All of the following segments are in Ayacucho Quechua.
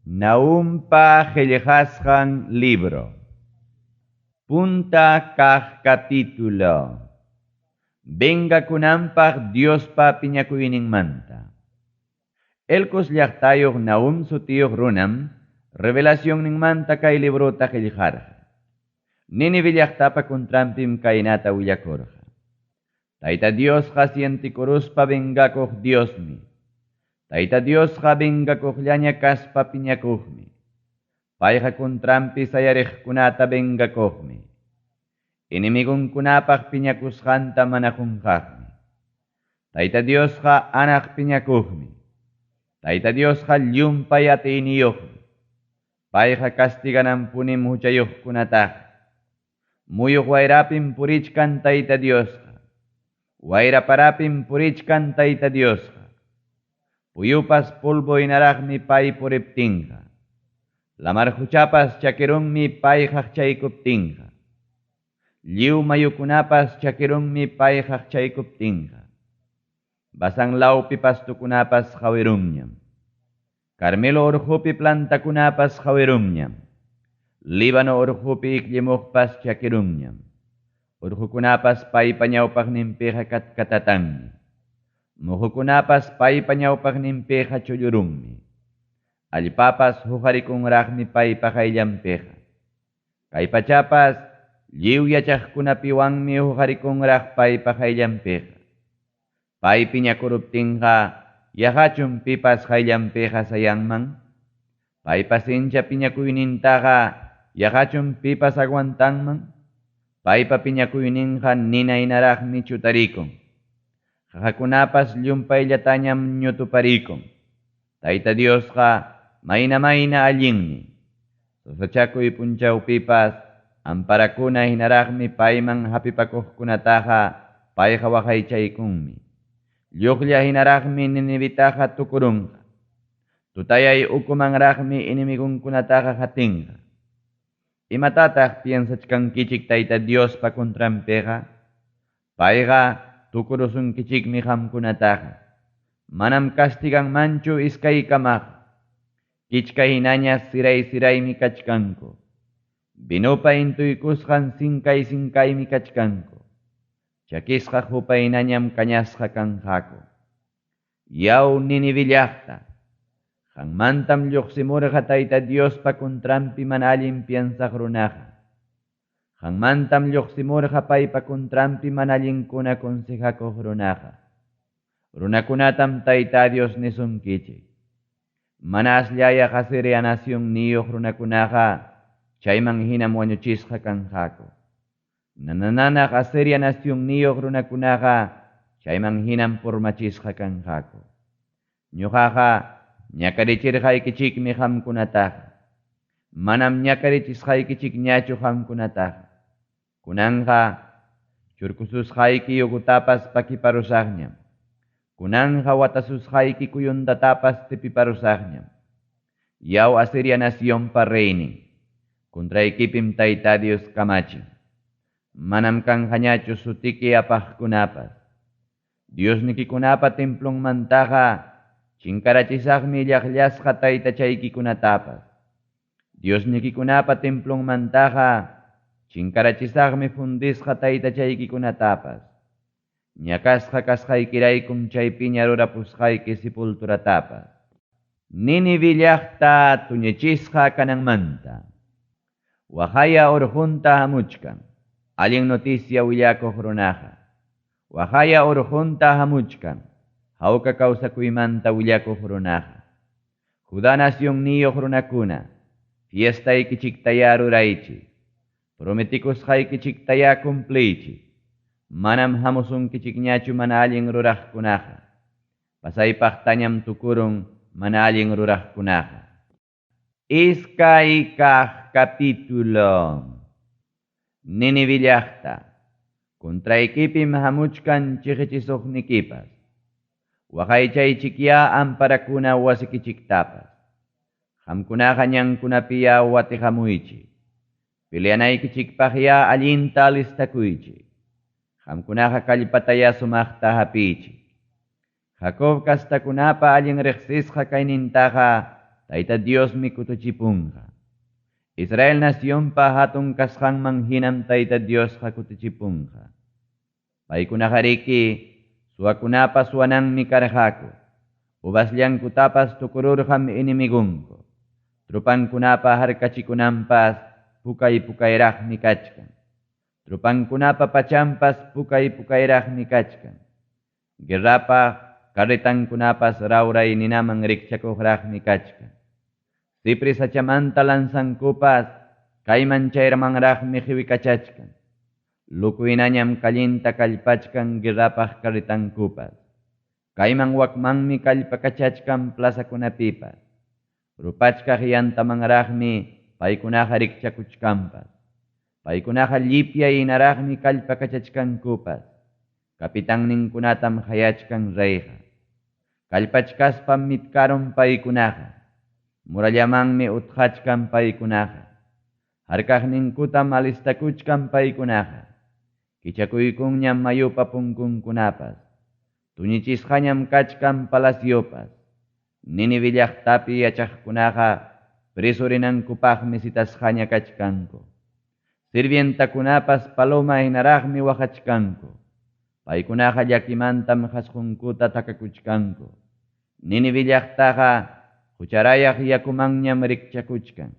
Naumpa qellqasqan libro. Punta kaq capítulo. Vengakunanpaq Diospa piñakuyninmanta. Elcos llaqtayuq Nahum sutiyuq runam revelacionninmanta kay librota qellqarqa. Nínive llaqtapa contranpim kaynata willakurqa. Tayta Diosqa sientikuruspa vengakuq Diosmi. Tayta Diosqa vengakuqllaña kaspa piñakuqmi. Payqa contranpi sayariqkunata vengakuqmi. Enemigunkunapaq piñakusqanta mana qunqaqmi. Tayta Diosqa anaq piñakuqmi. Tayta Diosqa llumpay atiyniyuqmi. Payqa castigananpunim huchayuqkunataqa. Muyuq wayrapim purichkan Tayta Diosqa. Wayra parapim purichkan Tayta Diosqa. Puyupas polvo hinaraqmi pay puriptinqa. Lamar quchapas chakirunmi pay qaqchaykuptinqa. Lliw mayukunapas chakirunmi pay qaqchaykuptinqa. Basán lawpi pastukunapas qawirunñam. Carmelo urqupi plantakunapas qawirunñam. Líbano urqupi ikllimuqpas chakirunñam. Urqukunapas paypa ñawpaqninpiqa katkatatanmi. Muhukunapas paypa ñawpaqninpiqa chullurunmi. Allpapas huqarikunraqmi paypa qayllanpiqa. Kay pachapas lliw yachaqkunapiwanmi huqarikunraq paypa qayllanpiqa. Pay piñakuruptinqa yaqachun pipas qayllanpiqa sayanman. Paypa sincha piñakuynintaqa yaqachun pipas aguantanman. Paypa piñakuyninqa nina hinaraqmi chutarikun. Qaqakunapas llumpayllatañam ñutuparikun. Tayta Diosqa mayna mayna allinmi. Sasachakuy punchawpipas amparakuna hinaraqmi payman hapipakuqkunataqa payqa waqaychaykunmi. Lluqlla hinaraqmi Ninivitaqa tukurunqa. Tutayay ukumanraqmi enemigunkunataqa hatinqa. Imatataq piensachkankichik Tayta Diospa contranpiqa? Payqa tukurusunkichikmi qamkunataqa. Manam castiganmanchu iskaykamaqa. Kichka hinaña siray siraymi kachkanku. Vinopa intuykusqan sinkay sinkaymi kachkanku. Chakisqa hupa hinañam kañasqa kanqaku. Yaw Nínive llaqta. Qanmantam lluqsimurqa Tayta Diospa contranpi mana allin piensaq runaqa. Qanmantam lluqsimurqa paypa contranpi mana allinkuna consejakuq runaqa. Runakunatam Tayta Dios nisunkichik. Mana asllaya Asiria nacionniyuq runakunaqa chayman hinam wañuchisqa kanqaku. Nanananaq Asiria nacionniyuq runakunaqa chayman hinam purmachisqa kanqaku. Ñuqaqa ñakarichirqaykichikmi qamkunataqa. Manam ñakarichisqaykichikñachu qamkunataqa. Kunanqa churkususqayki yugutapas pakiparusaqñam. Kunanqa watasusqayki kuyundatapas tipiparusaqñam. Yaw Asiria nacionpa reynin. Contraykipim Tayta Dios kamachin. Manam kanqañachu sutiki apaqkunapas. Diosnikikunapa templonmantaqa chinkarachisaqmi llaqllasqa taytachaykikunatapas. Diosnikikunapa templonmantaqa chinkarachisaqmi fundisqa taytachaykikunatapas. Ñakasqa kasqaykiraykum chaypiña rurapusqayki sepulturatapas. Nínive llaqta tuñichisqa kananmanta. Waqaya urqunta hamuchkan. Allin noticia willakuq runaqa. Waqaya urqunta hamuchkan. Hawka kawsakuymanta willakuq runaqa. Judá nacionniyuq runakuna. Fiestaykichiktaya ruraychik. Prometikusqaykichiktaya cumpliychik. Manam hamusunkichikñachu mana allin ruraqkunaqa. Pasaypaqtañam tukurun mana allin ruraqkunaqa. Iskay kaq capítulo. Nínive llaqta. Contraykipim hamuchkan chiqichisuqnikipas. Waqaychaychikya amparakuna wasikichiktapas. Qamkunaqa ñankunapiya watiqamuychik. Peleanaykichikpaqya allinta alistakuychik. Qamkunaqa kallpataya sumaqta hapiychik. Jacob kastakunapa allin riqsisqa kaynintaqa Tayta Diosmi kutichipunqa. Israel nacionpa hatun kasqanman hinam Tayta Diosqa kutichipunqa. Paykunaqariki suwakunapa suwananmi karqaku. Uvasllankutapas tukururqam enemigonku. Tropankunapa harkachikunanpas pukay-pukayraqmi kachkan. Tropankunapa pachanpas pukay-pukayraqmi kachkan. Guerrapaq carretankunapas rawray ninaman rikchakuqraqmi kachkan. Cipres sachamanta lanzankupas kayman chaymanraqmi qiwikachachkan. Loco hinañam callenta kallpachkan guerrapaq carretankupas. Kayman wakmanmi kallpakachachkan plazakunapipas. Rupachkaq yantamanraqmi paykunaqa rikchakuchkanpas. Paykunaqa llipyay hinaraqmi kallpakachachkankupas. Capitanninkunatam qayachkan reyqa. Kallpachkaspam mitkarun paykunaqa. Murallamanmi utqachkan paykunaqa. Harkaqninkutam alistakuchkan paykunaqa. Kichakuykunñam mayupa punkunkunapas. Tuñichisqañam kachkan palaciopas. Nínive llaqtapi yachaqkunaqa preso rinankupaqmi citasqaña kachkanku. Sirvientakunapas paloma hinaraqmi waqachkanku. Paykunaqa llakimantam qasqunkuta takakuchkanku. Nínive llaqtaqa qucharayaq yakumanñam rikchakuchkan.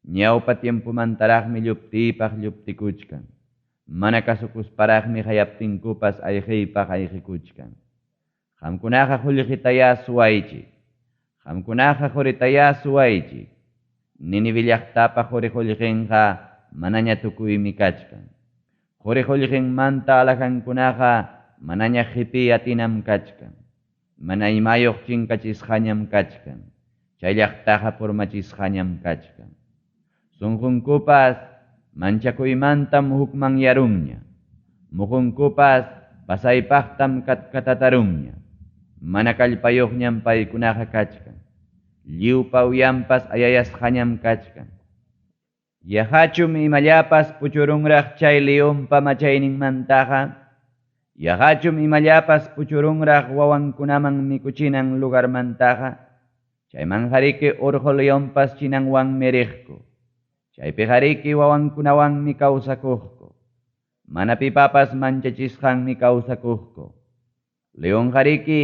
Ñawpa tiempomantaraqmi lluptiypaq lluptikuchkan. Mana kasukusparaqmi qayaptinkupas ayqiypaq ayqikuchkan. Qamkunaqa qullqitayá suwaychik. Qamkunaqa quritayá suwaychik. Nínive llaqtapa quri qullqinqa manaña tukuymi kachkan. Quri qullqinmanta alhajankunaqa manaña qipiy atinam kachkan. Mana imayuq chinkachisqañam kachkan. Chay llaqtaqa purmachisqañam kachkan. Sunqunkupas manchakuymantam hukmanyarunña. Muqunkupas pasaypaqtam katkatatarunña. Mana kallpayuqñam paykunaqa kachkan. Lliwpa uyanpas ayayasqañam kachkan. Yaqachum imallapas puchurunraq chay leonpa machayninmantaqa. Yaqachum imallapas puchurunraq wawankunaman mikuchinan lugarmantaqa. Chaymanqariki urqu leonpas chinanwanmi riqku. Chaypiqariki wawankunawanmi kawsakuqku. Mana pipapas manchachisqanmi kawsakuqku. Leonqariki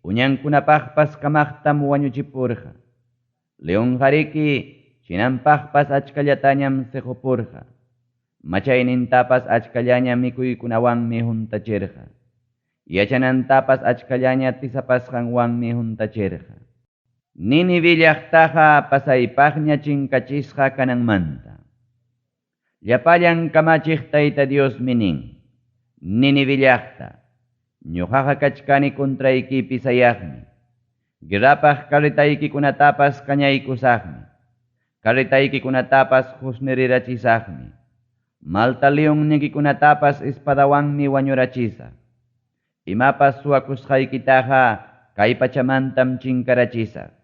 uñankunapaqpas kamaqtam wañuchipurqa. Leonqariki chinanpaqpas achkallatañam siqupurqa. Machaynintapas achkallaña mikuykunawanmi huntachirqa. Yachanantapas achkallaña tisapasqanwanmi huntachirqa. Nínive llaqtaqa pasaypaqña chinkachisqa kananmanta. Llapallan kamachiq Tayta Diosmi nin. Nínive llaqta, ñuqaqa kachkani contraykipi sayaqmi. Guerrapaq carretaykikunatapas kañaykusaqmi. Carretaykikunatapas husnirirachisaqmi. Malta leonnikikunatapas espadawanmi wañurachisaq. Imapas suwakusqaykitaqa kay pachamantam chinkarachisaq.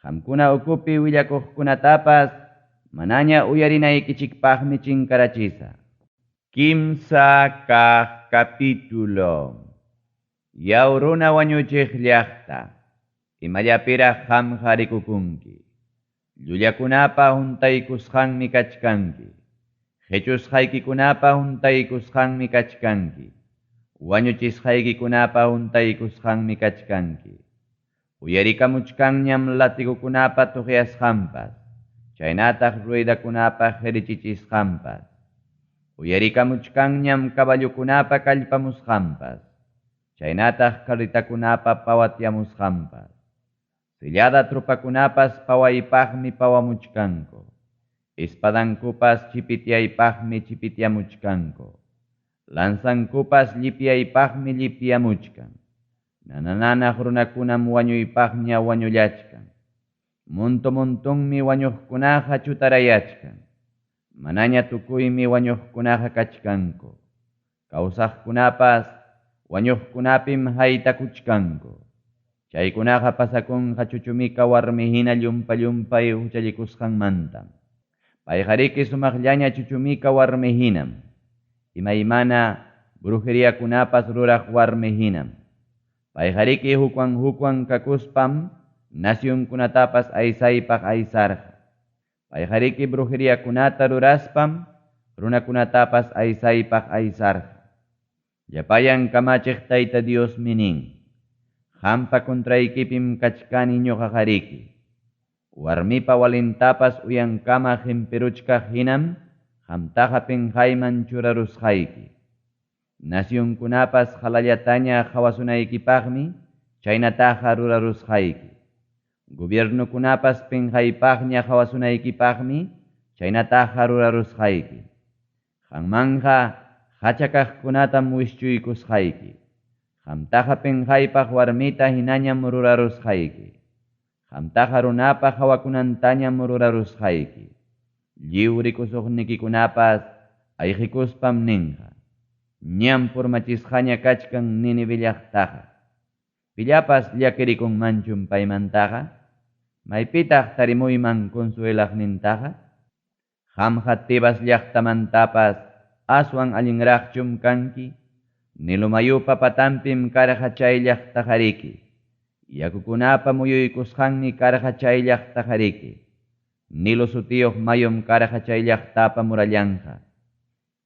Qamkuna ukupi willakuqkunatapas manaña uyarinaykichikpaqmi chinkarachisaq. Kimsa kaq capítulo. Yaw runa wañuchiq llaqta, imallapiraq qamqa rikukunki. Llullakunapa huntaykusqanmi kachkanki. Qichusqaykikunapa huntaykusqanmi kachkanki. Wañuchisqaykikunapa huntaykusqanmi kachkanki. Uyarikamuchkanñam latigukunapa tuqyasqanpas, chaynataq ruedakunapa qirichichisqanpas. Uyarikamuchkanñam caballokunapa kallpamusqanpas, chaynataq carretakunapa pawatyamusqanpas. Sillada tropakunapas pawaypaqmi pawamuchkanku. Espadankupas chipityaypaqmi chipityamuchkanku. Lanzankupas llipyaypaqmi llipyamuchkan. Nanananaq runakunam wañuypaqña wañullachkan. Monto montonmi wañuqkunaqa chutarayachkan. Manaña tukuymi wañuqkunaqa kachkanku. Kawsaqkunapas wañuqkunapim haytakuchkanku. Chaykunaqa pasakunqa chuchumika warmi hina llumpa llumpay huchallikusqanmantam. Payqariki sumaqllaña chuchumika warmi hinam. Imaymana brujeriakunapas ruraq warmi hinam. Payqariki hukwan hukwan kakuspam nacionkunatapas aysaypaq aysarqa. Payqariki brujeriakunata ruraspam runakunatapas aysaypaq aysarqa. Llapallan kamachiq Tayta Diosmi nin: Qampa contraykipim kachkani ñoqaqariki. Warmipa walintapas uyankama qimpiruchkaq hinam qamtaqa penqayman churarusqayki. Nacionkunapas qalallataña qawasunaykipaqmi chaynataqa rurarusqayki. Gobiernokunapas penqaypaqña qawasunaykipaqmi chaynataqa rurarusqayki. Qanmanqa qacha kaqkunatam wischuykusqayki. Qamtaqa penqaypaq warmita hinañam rurarusqayki. Qamtaqa runapa qawakunantañam rurarusqayki. Lliw rikusuqnikikunapas ayqikuspam ninqa: Ñam purmachisqaña kachkan Nínive llaqtaqa. Pillapas llakirikunmanchum paymantaqa? Maypitaq tarimuyman consuelaqnintaqa? Qamqa Tebas llaqtamantapas aswan allinraqchum kanki? Nilo mayupa patanpim karqa chay llaqtaqariki. Yakukunapa muyuykusqanmi karqa chay llaqtaqariki. Nilo sutiyuq mayum karqa chay llaqtapa murallanqa.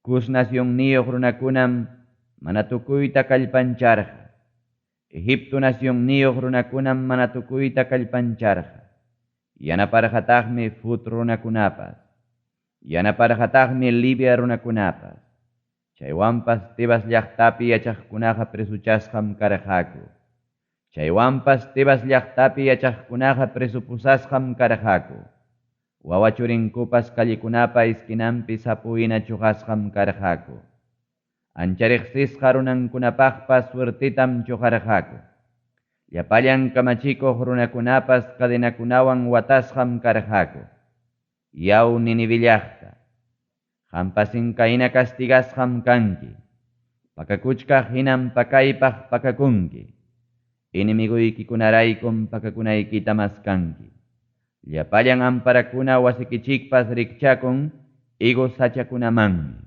Cus nacionniyuq runakunam mana tukuyta kallpancharqa. Egipto nacionniyuq runakunam mana tukuyta kallpancharqa. Yanaparqataqmi Fut runakunapas. Yanaparqataqmi Libia runakunapas. Chaywanpas Tebas llaqtapi yachaqkunaqa presochasqam karqaku. Chaywanpas Tebas llaqtapi yachaqkunaqa preso pusasqam karqaku. Wawa churinkupas callekunapa esquinanpi sapo hina choqasqam karqaku. Ancha riqsisqa runankunapaqpas suertetam choqarqaku. Llapallan kamachikuq runakunapas cadenakunawan watasqam karqaku. Yaw Nínive llaqta, qampas inkayna castigasqam kanki. Pakakuchkaq hinam pakaypaq pakakunki. Enemigoykikunaraykum pakakunaykita maskanki. Llapallan amparakuna wasikichikpas rikchakun higos sachakunamanmi.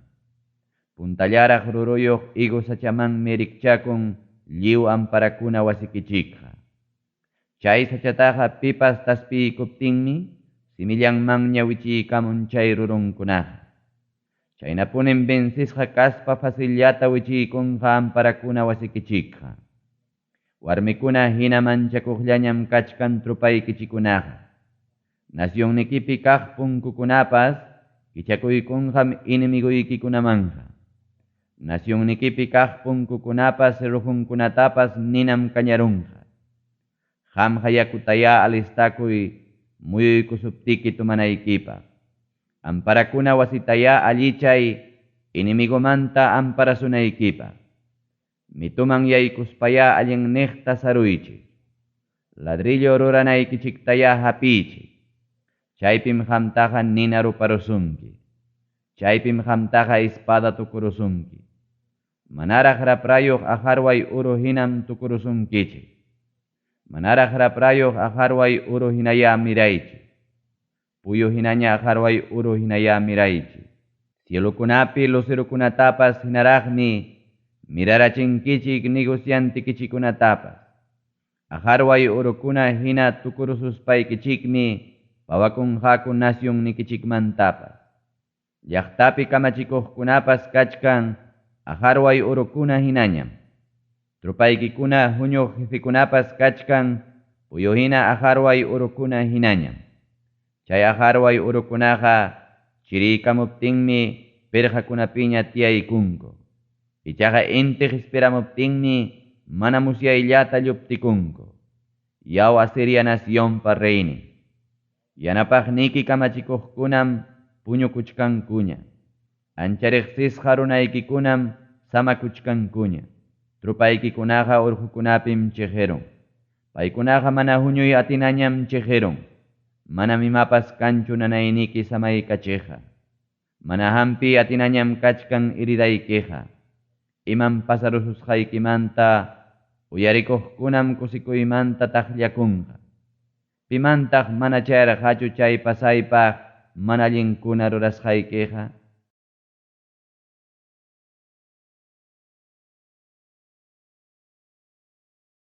Puntallaraq ruruyuq higos sachamanmi rikchakun lliw amparakuna wasikichikqa. Chay sachataqa pipas taspiykuptinmi simillanmanña wichiykamun chay rurunkunaqa. Chaynapunim vencisqa kaspa facillata wichiykunqa amparakuna wasikichikqa. Warmikuna hina manchakuqllañam kachkan tropaykichikkunaqa. Nacionnikipi kaq punkukunapas kichakuykunqam enemigoykikunamanqa. Nacionnikipi kaq punkukunapas cerrojunkunatapas ninam kañarunqa. Qamqa yakutayá alistakuy muyuykusuptiki tomanaykipaq. Amparakuna wasitayá allichay enemigomanta amparasunaykipaq. Mituman yaykuspayá allinniqta saruychik. Ladrillo ruranaykichiktayá hapiychik. Chaypim qamtaqa nina ruparusunki. Chaypim qamtaqa espada tukurusunki. Manaraq raprayuq aqarway uru hinam tukurusunkichik. Manaraq raprayuq aqarway uru hinayá miraychik. Puyu hinaña aqarway uru hinayá miraychik. Cielokunapi lucerokunatapas hinaraqmi mirarachinkichik negociantikichikunatapas. Aqarway urukuna hina tukurususpaykichikmi pawakunqaku nacionnikichikmantapas. Llaqtapi kamachikuqkunapas kachkan aqarway urukuna hinañam. Tropaykikuna huñuq jefekunapas kachkan puyu hina aqarway urukuna hinañam. Chay aqarway urukunaqa chiriykamuptinmi pirqakunapiña tiyaykunku. Ichaqa inti qispiramuptinmi mana musyayllata lluptikunku. Yaw Asiria nacionpa reynin. Yanapaqniki kamachikuqkunam puñukuchkankuña. Ancha riqsisqa runaykikunam samakuchkankuña. Tropaykikunaqa urqukunapim chiqirun. Paykunaqa mana huñuy atinañam chiqirun. Manam imapas kanchu nanayniki samaykachiqqa. Mana hampiy atinañam kachkan heridaykiqa. Imam pasarususqaykimanta uyarikuqkunam kusikuymanta taqllakunqa. Pimantaq mana chayarqachu chay pasaypaq mana allinkuna rurasqaykiqa?